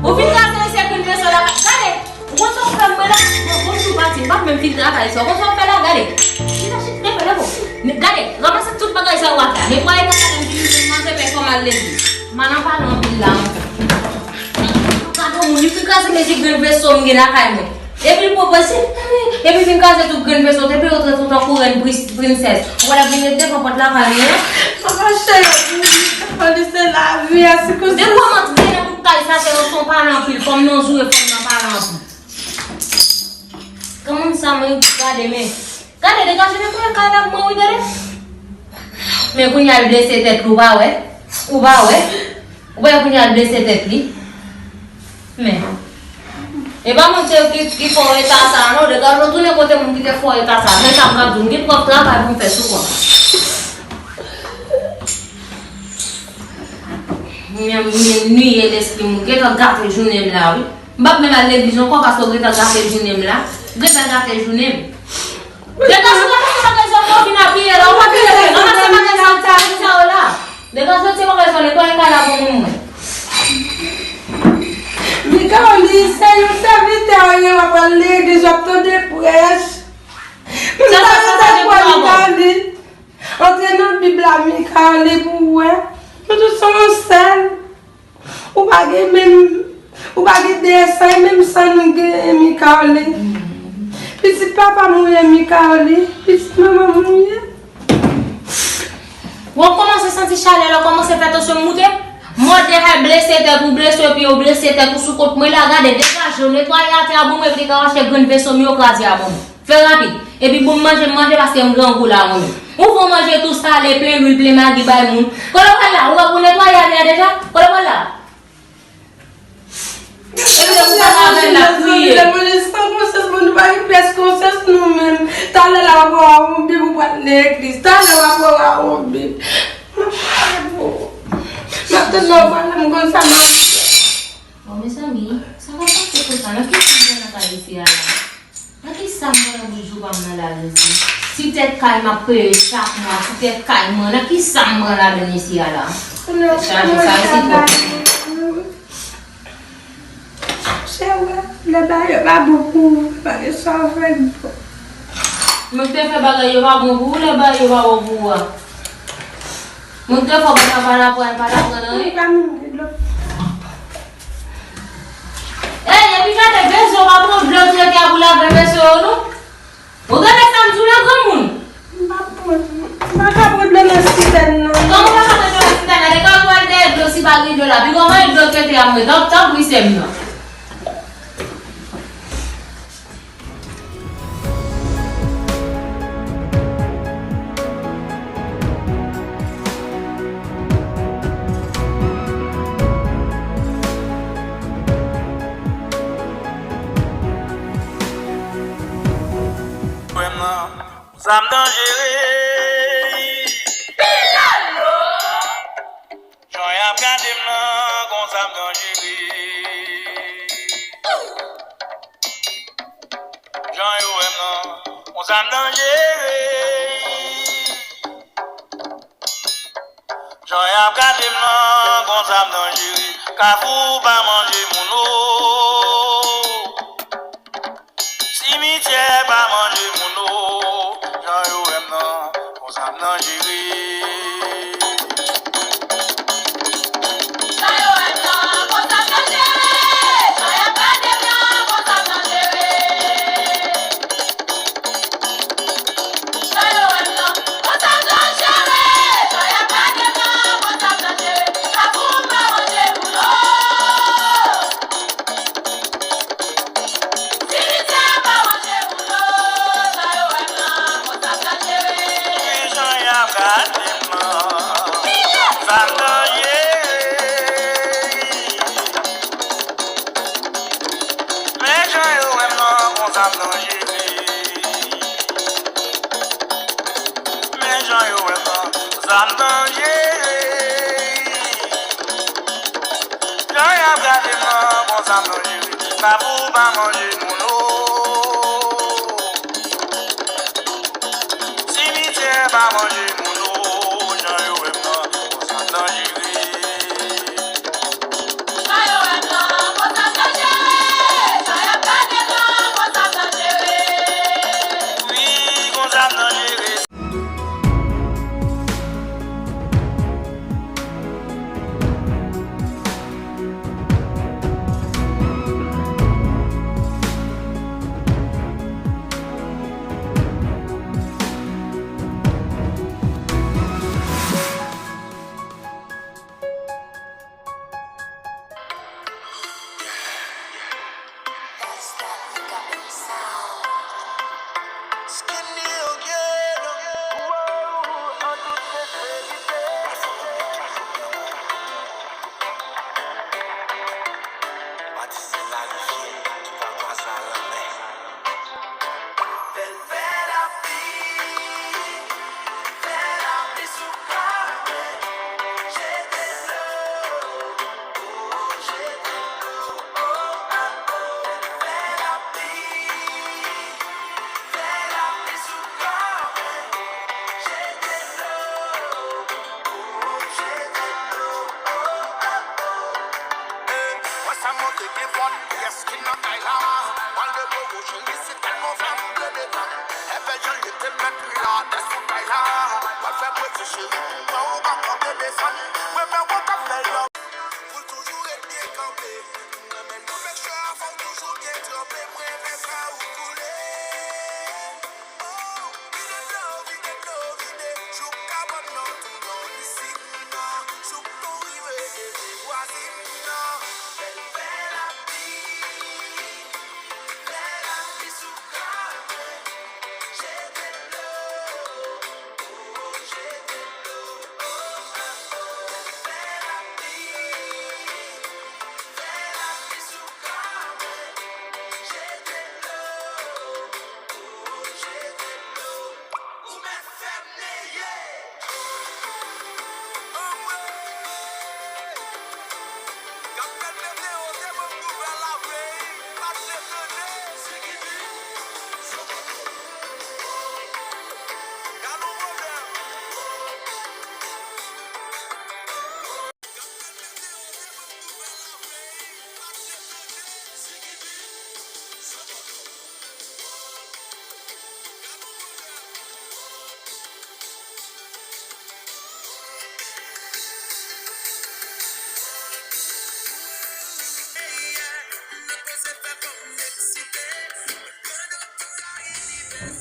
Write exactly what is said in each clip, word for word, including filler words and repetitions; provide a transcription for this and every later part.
Ou vin kraze mesye grenn veso la. Gade, ou konn sa w fè mwen la? Mwen konn sou pati, m p ap menm fin travay sa. Ou konn sa w fè la? Gade. Chita, chita, leve, leve. Gade, ranmase tout bagay sa ou ap fè. Netwaye kaka m vin manje pè fò m al legliz. M pa nan pale anpil la ankò. Gade yon moun, li fin kraze mesye grenn veso m gen lakay mwen. Epi l pran prensip, epi l vin kraze tout grenn veso, epi yo trete w tankou rèn pri-, prinsès. Ou wè l ap vin ret devan pòt lakay mwen an. Papa cheri, papa li se lavi a, se konsa. Depi w antre nan bout kay sa, se yon son pale anpil, fò m nan joure, fò m nan pale anpil. Granmoun sa, mwen gade, men. Gade, degaje netwaye kay la pou mwen, wi, gade. Men kounye a l blese tèt li, ou pa wè? Ou pa wè? Ou pa wè kounye a l blese tèt li? Men. E pa mwen ki, ki, ki fè w eta sa, non. Degaje w tounen kote moun ki te fè w eta sa. Men sa m pral di w, m gen twòp travay pou m fè sou kò m. Mwen, mwen nwiye lespri m, ou gentan gate jounen m la, wi. M p ap menm al legliz ankò paske w gentan gate jounen m la. Ou gentan gate jounen m. Degaje w, ranmase bagay sa w vin apiye la, ou pa vin apiye, ranmase bagay sa w tire sa yo la. Degaje w, ti bagay sa w netwaye kay la pou moun mwen. Mikaoli, se yon sèvitè w ye, w ap al legliz, w ap tande prèch. Sa, sa, sa, sa, sa, Mikaoli. Antre nan Bib la, Mikaoli, pou w wè. Nou tout se yon sèl. Ou pa gen menm, ou pa gen de san, e menm san nou genyen, Mikaoli. Pitit papa m ou ye, Mikaoli. Pitit manman m ou ye. Ou kòmanse santi chalè la, kòmanse fè tansyon m moute. Mòde hay blese tèt ou, blese pye ou, blese tèt ou sou kont mwen la, gade, degaje w, netwaye atè a pou mwen, epi degaje grenn veso m yo kraze a pou mwen. Fè rapid. Epi bon manje, m manje paske m grangou la, mwen menm. Ou fè yon manje tou sale, plen lwil, plen magi bay moun. Kote w pral la? Ou wè pou netwaye atè a deja? Kote w pral la? Epi lè pou pale avè l, l ap kriye. Lè mwen san konsyans, moun pa gen pyès konsyans nou menm. Talè la w ap wè w a yon bib, ou pral legliz. Talè w ap wè w a yon bib. M ap tann lè w pral la, m konn sa m ap fè. Bon, mezanmi, sa va pase konsa. Nan ki sa m pral nan kay isi a la? Nan ki sa m pral nan bout jou pa m nan lari isi? Ti tèt kay m ap peye chak mwa, ti tèt kay mwen, nan ki sa m pral ladann isi a la? Tèt chaje sa isi twòp. Chè wè, lè bagay yo pa bon pou ou, pa gen sa w fè k bon. Mwen te fè bagay yo pa bon pou ou, lè bagay yo pa bon pou ou a. Mwen te fè w pa ta pale aprann, pa ta pran anyen. Ey, epi gade, bezwen w pa pran dlo trete a pou lave veso yo, non? Ou tande sa m di w la, granmoun? M pa pran, m pa ka pran dlo nan sitèn nan. Kòman w pa ka pran dlo nan sitèn nan? Degaje w al dèyè dlo si pa gen dlo la. Pi kòman e dlo trete a mwen? Tanp, tanpri, sè m nan. Frè m nan, konsa m danjere. Jan y ap gade m nan, konsa m danjere. Jan yo wè m nan, konsa m danjere. Jan y ap gade m nan, konsa m danjere. Kafou pa manje moun o. Simityè pa manje moun o. Jan yo wè m nan, konsa m danjere. Jan yo wè m nan, konsa m danjere. Jan y ap gade m nan, konsa m danjere. Jan yo wè m nan, konsa m danjere. Jan y ap gade m nan, konsa m danjere. Kafou pa manje moun o. Simityè pa manje moun o. Jan yo wè m nan, konsa m danjere. Jan y ap gade m nan, sa m danjere. Men jan yo wè m nan, konsa m danjere. Men jan yo wè m nan, sa m danjere. Jan y ap gade m nan, konsa m danjere. Kafou pa manje moun o. Simityè pa manje moun o. Jan yo wè m nan, konsa m danjere. Jan yo wè m nan, konsa Monte gen fòn, yes, ki nan kay la. Pral de bobo cheri, se tèlman fè m plede tann. Enben jan l ye te mèt ri la, dèske kay la. Pral fè pwezi cheri, mwen ou pa konte desann. Mwen fè w kontan fè love. Pou l toujou ret byen kanpe. Mwen renmen l, make sure fò w toujou byen tranpe. Mwen renmen fè ou koule.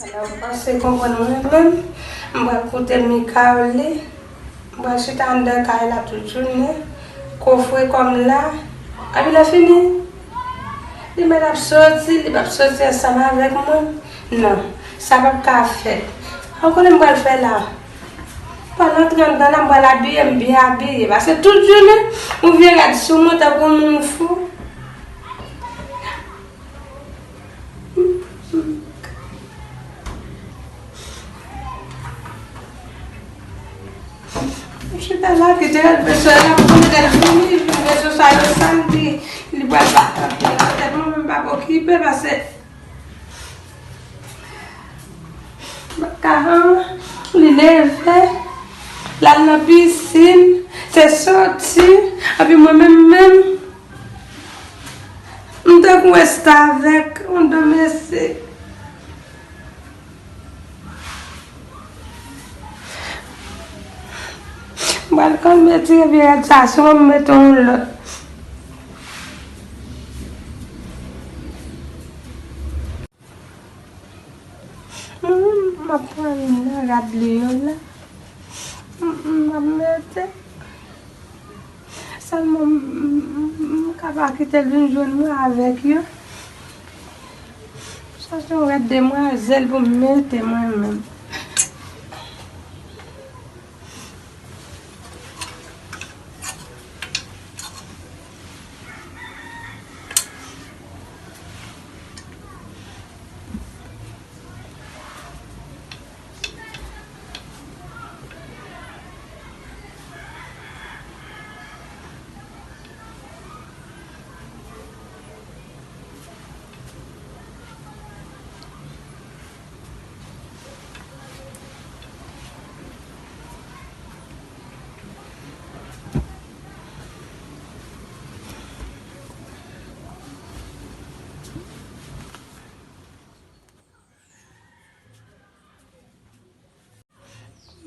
Alò, m panse konprann mwen menm. M pral koute Mikaoli. M pral chita anndan kay la tout jounen. Kofre kò m la. Epi lè fini, li mèt ap soti, li p ap soti ansanm avèk mwen. Non, sa p ap ka fèt. Ou konnen m pral fè la? Pandan trant tan la, m pral abiye m byen abiye. Paske tout jounen, ou vye rad sou mwen tankou moun fou. M chita la, kite l al fè sòl la, pou mwen al vini, vin fè sou sa yo, sa l di, li pral pa, tèt mwen menm pa okipe, paske Baka, li leve, l al nan pisin, se soti, epi mwen menm, menm, m tankou restavèk, yon domestik. M pral konn retire vye rad sa sou mwen, m mete yon lòt. M ap pran youn nan rad li yo la. M ap mete. Sèlman, m ka pa kite l vin jwenn mwen avèk yo. Chache yon rad demwazèl pou m mete mwen menm.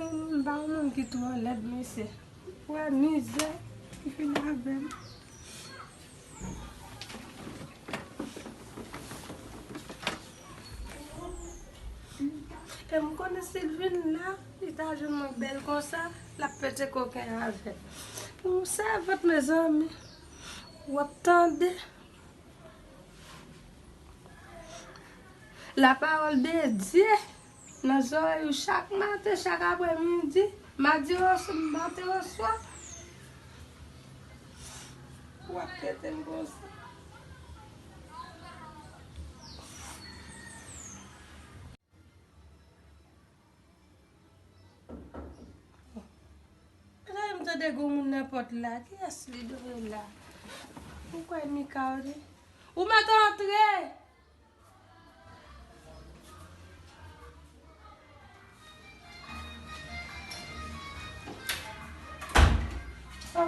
M pa yon moun ki twò lèd, mesye. Ou wè mizè ki fin avè m. E m konnen si l vin la, li ta jwenn mwen bèl konsa, l ap pete koken avè m. Yon sèvant, mezanmi. W ap tande. La parole de Dieu nan zòrèy ou chak maten, chak aprèmidi, madi oswa maten oswa. W ap trete m konsa. Lè m tande gon moun nan pòt la, kiyès li dwe la? M kwè Mika wi. Ou mèt antre! Oh,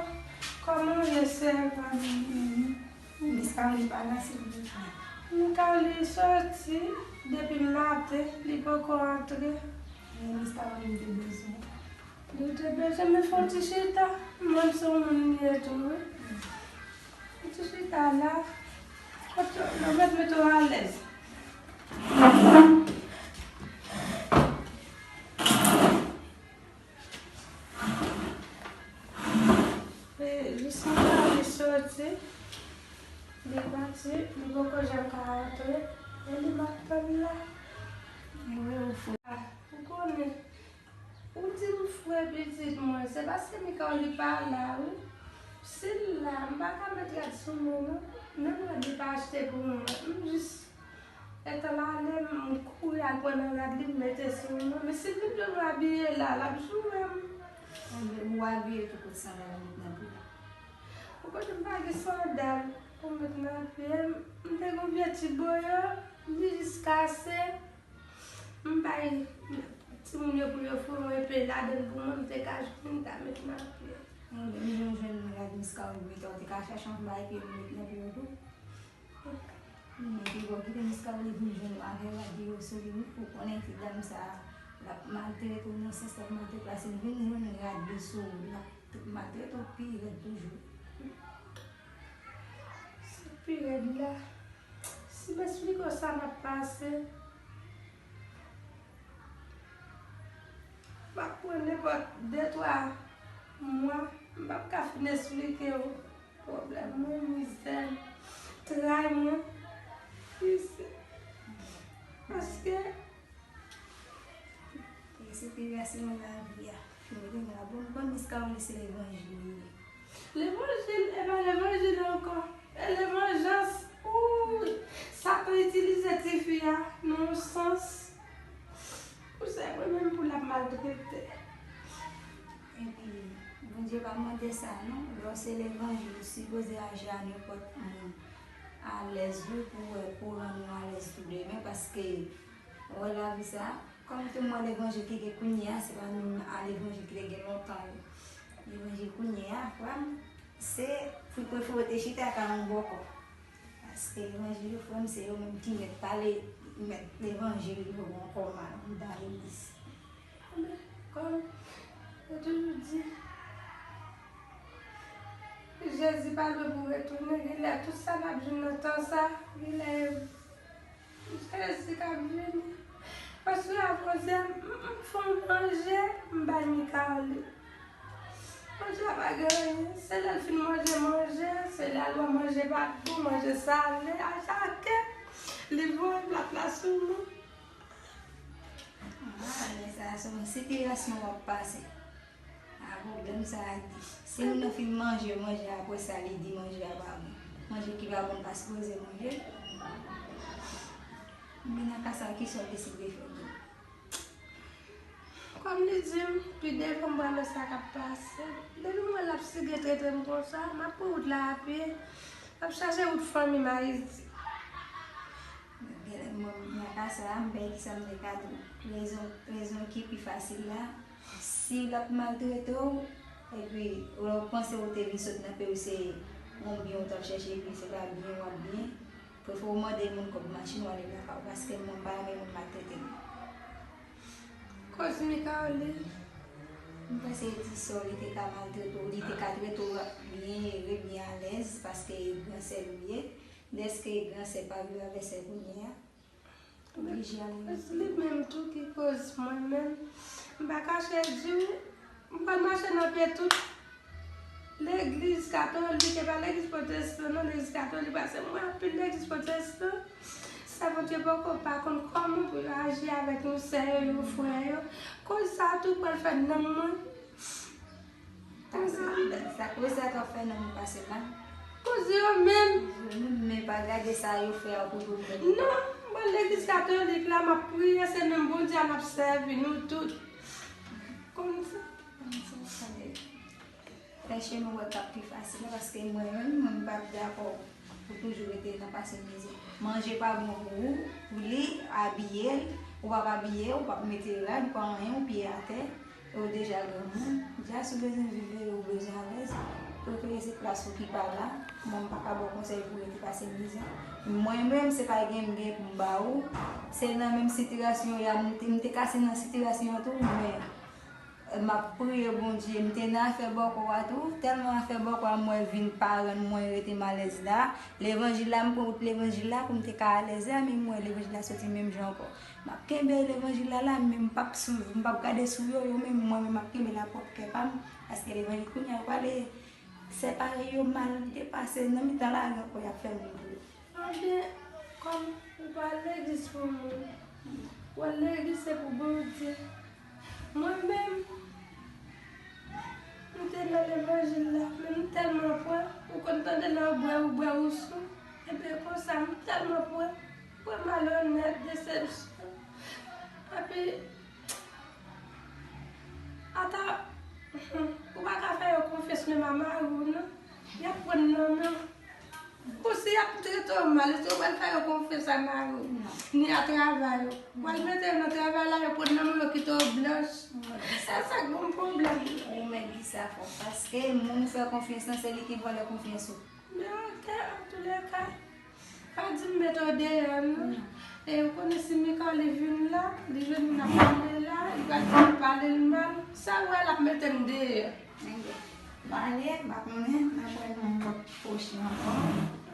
kòman w ye, sè Valerie? Sa vle pa nan silvouplè. Mikaoli soti depi maten, li poko antre. Men Miss Caroline te bezwen. Li te bezwen, men fè yon ti chita. Mwen se yon moun li ye tou, wi. Yon ti chita la. Kote yo mèt mete w alèz. E, jis mwen li soti, li pati, li poko janm ka rantre, e li m ap tann la. Mwen, ou fou. Ou konnen, ou di m frè pitit mwen, se paske Mikaoli pa la, wi. Si l la, m pa ka met rad sou mwen, non. Menm rad li pa achte pou mwen. M jis Etan l ale, m kouri al pran nan rad li, m mete sou mwen. Men si l vin jwenn mwen abiye la, l ap joure m. Enben, ou abiye tou kot sandal ou met nan pye w. Ou konnen m pa gen sandal pou m met nan pye m. M te gen yon vye ti boyo, li jis kase. M bay timoun yo pou yo foure yon epe ladan l pou mwen, m te ka jwenn, m ta met nan pye m. Enben, m jwenn, jwenn rad Miss Caroline, ou te ka chache yon bagay pou yo met nan pye w tou. Men pi bon, kite Miss Caroline vin jwenn ou avè rad li yo sou li, wi, ou konnen ti dam sa a, l ap maltrete w nan sans l ap maltrete w la, si l vin jwenn rad li sou ou, l ap maltrete w pi rèd toujou. Sa k pi rèd la, si m esplike w sa m ap pase, m ap pran nenpòt de, twa mwa, m p ap ka fin esplike w pwoblèm mwen, mizè m, tray mwen. Paske e sitiyasyon lavi a fini la. Bon, bon, Miss Caroline, se levanjil li ye. Levanjil, e pa levanjil ankò. E levanjans. Ou, Satan itilize tifi a nan yon sans pou sèvi mwen menm pou l ap maltrete. Epi, Bondye pa mande sa, non. Lè w se levanjil, ou sipoze aji a nenpòt moun alèz, wi, pou, pou rann ou alèz tou demen, paske wè lavi sa, kòm tou mwen levanjil ki gen kounye a, se pa menm a levanjil ki te gen lontan yo. Levanjil kounye a, frè m, se pou prefere w te chita ka yon bòkò. Paske levanjil yo, frè m, se yo menm ki mèt pale, mèt levanjil yo ankò mal anndan legliz. Kòm yo toujou di, Jezi pa lwen pou retounen, genlè tout sa n ap jwenn nan tan sa, genlè Jezi k ap vini. Paske avè w, m, m fè yon manje, m bay Mikaoli. Manje a pa gen anyen. Se lè l fin manje manje, se lè l wè manje pa bon, manje sale, atake, li voye plat la sou mwen. Ah, men sa, se yon sitiyasyon w ap pase. A pwoblèm sa a di. Si moun nan fin manje, manje apre sa, li di manje a pa bon. Manje ki pa bon pa sipoze manje. Men nan ka sa, kisa w deside fè menm? Kòm li di m, pi devan m pral wè sa k ap pase. Depi m wè l ap sige trete m konsa, m ap pran wout la a pye. M ap chache wout fanmi m Ayiti. Genlè mwen, nan ka sa a, m pa wè kisa m te ka di w. Rezon, rezon ki pi fasil la, si l ap maltrete w, epi w panse w te vin sot nan peyi w, se yon byen w t ap chèche, epi se pa byen w ap byen, prefere w mande moun kòb machin w ale lakay w, paske mwen m pa renmen moun maltrete m. Koz Mikaoli. M panse di sè w li te ka maltrete w, li te ka trete w byen ere, byen alèz, paske e gran sè l ou ye. Dèske gran sè pa viv avè sè kounye a, oblije ale. Li menm tou ki koz mwen menm. M pa kache di w, m konn mache nan pye tout legliz katolik, e pa legliz pwotestan non, legliz katolik, paske m wè anpil legliz pwotestan, sèvant yo poko pa konn kòman pou yo aji avèk yon sè yo, yon frè yo. Koz sa tou pral fè nanm mwen Sa, sa, sa, koze sa t ap fè nan men pase la. Koze yo menm. Yo menm, men pa gade sa yo fè a pou yo menm. Non, mwen legliz katolik la, m ap priye, se menm Bondye a n ap sèvi, nou tout. Konn sa. Konn sa, sa vle fè chemen wè k ap pi fasil la, paske mwen menm, mwen m p ap dakò pou toujou rete nan pase mizè. Manje pa bon pou ou, pou li, abiye l, ou p ap abiye, ou p ap mete rad, ou pa anyen, ou pye atè. E w deja granmoun, dja si w bezwen viv ere, ou bezwen alèz, Prefere se plas ou ki pa la. Mwen, m pa ka ba w konsèy pou rete pase mizè. Mwen menm, se pa gen m gen pou m ba ou. Se nan menm sitiyasyon ya, m te, m te kase nan sitiyasyon an tou, men m ap priye Bondye. M te nan afè bòkò a tou. Tèlman afè bòkò a m wè vin pa rann mwen rete m alèz la. Levanjil la, m pran wout levanjil la pou m te ka alèz la, men m wè levanjil la soti menm jan ankò. M ap kenbe levanjil la la, men m p ap swiv, m p ap gade sou yo, yo menm, mwen menm m ap kenbe l a pwòp kè pa m, paske levanjil kounye a yo prale separe yo mal depase nan mitan lari ankò, y ap fè moun pou yo. Ebyen, kòm ou pa al legliz pou moun, ou al legliz se pou Bondye. Mwen menm, m te nan levanjil la, men m tèlman pran, ou konn tande lè ou bwè, ou bwè ou sou. Ebyen, konsa, m tèlman pran, pran malonèt, desepsyon. Epi, ata, ou pa ka fè yo konfyans menm a mari w, non. Y ap pran nan men w. Bon, si y ap trete w mal, èske w pral fè yo konfyans a mari w? Non. Ni a travay ou? W al mete yo nan travay la, yo pran nan men w, yo kite w blanch. Mwen di sa. Se sa k ban m pwoblèm. Ou mèt di sa fò. Paske moun ou fè konfyans lan, se li ki vòlè konfyans ou. Men oke, antoulèka, pa di m mete w deyò, non. Non. E ou konnen si Michael li vin la, li jwenn moun ap pale la, li pral di m pale l mal. Sa w wè l ap mete m deyò. Enben, m ale, m pa konnen, n ap wè nan yon lòt pwochen ankò.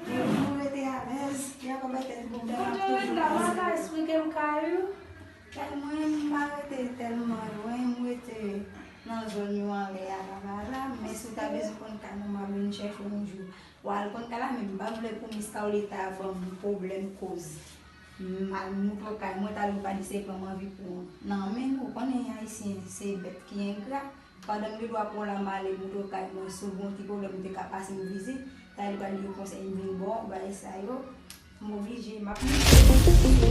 E pou rete alèz, y a konbyen tèt goumen ap toujou pase. Kote w ret la, w pa ka eksplike m kay ou? Kay mwen, m pa rete tèlman lwen, m rete nan zòn yo anlè a laba la, men si w ta bezwen konn kay mwen, m ap vin chèche w yon jou. W al konn kay la, men m pa vle pou Miss Carlita ban m pwoblèm koz m al moutre w kay mwen, talè w pa di se pran m anvi pran nan men, ou konnen ayisyen se bèt ki engra. Pandan m gen dwa pran w la m ale moutre w kay mwen, si w gen yon ti pwoblèm ou te ka pase m vizit, talè li pral gen konsèy m vin ba w, bagay sa yo, m oblije, m ap moute.